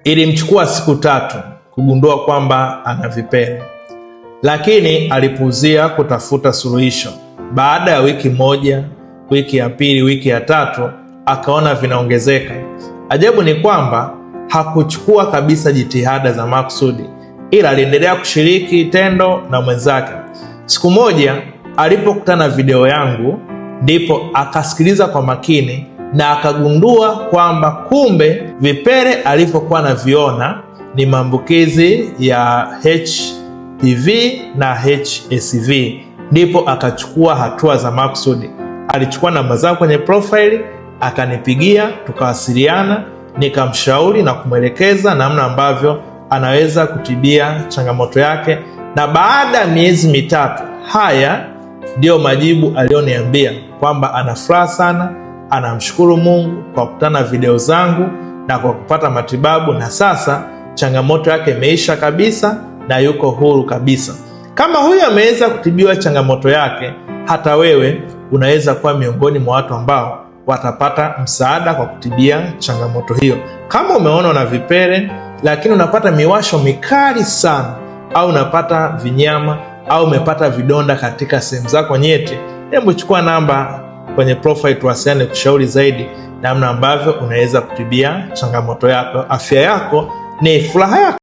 Ilimchukua siku 3 kugundua kwamba ana vipele, lakini alipuuzia kutafuta suluhisho. Baada ya wiki moja, wiki ya pili, wiki ya tatu, akaona vinaongezeka. Ajabu ni kwamba hakuchukua kabisa jitihada za makusudi, ila aliendelea kushiriki tendo na mwenzake. Siku moja alipokutana video yangu, ndipo akasikiliza kwa makini na akagundua kwamba kumbe vipele alivyokuwa anaviona ni maambukizi ya HPV na HSV. Ndipo akachukua hatua za makusudi. Alichukua namba zangu kwenye profile, akanipigia, tukawasiliana, nikamshauri na kumwelekeza namna ambavyo anaweza kutibia changamoto yake, na baada ya miezi 3, haya ndiyo majibu aliyoniambia kwamba ana furaha sana, anamshukuru Mungu kwa kukutana video zangu na kwa kupata matibabu, na sasa changamoto yake imeisha kabisa na yuko huru kabisa. Kama huyu ameweza kutibiwa changamoto yake, hata wewe unaweza kuwa miongoni mwa watu ambao watapata msaada kwa kutibia changamoto hiyo. Kama umeona una vipele lakini unapata miwasho mikali sana, au unapata vinyama au umepata vidonda katika sehemu zako nyeti, hebu chukua namba kwenye profile tuwasiliane kushauri zaidi namna ambavyo unaweza kutibia changamoto yako. Afya yako ni furaha yako.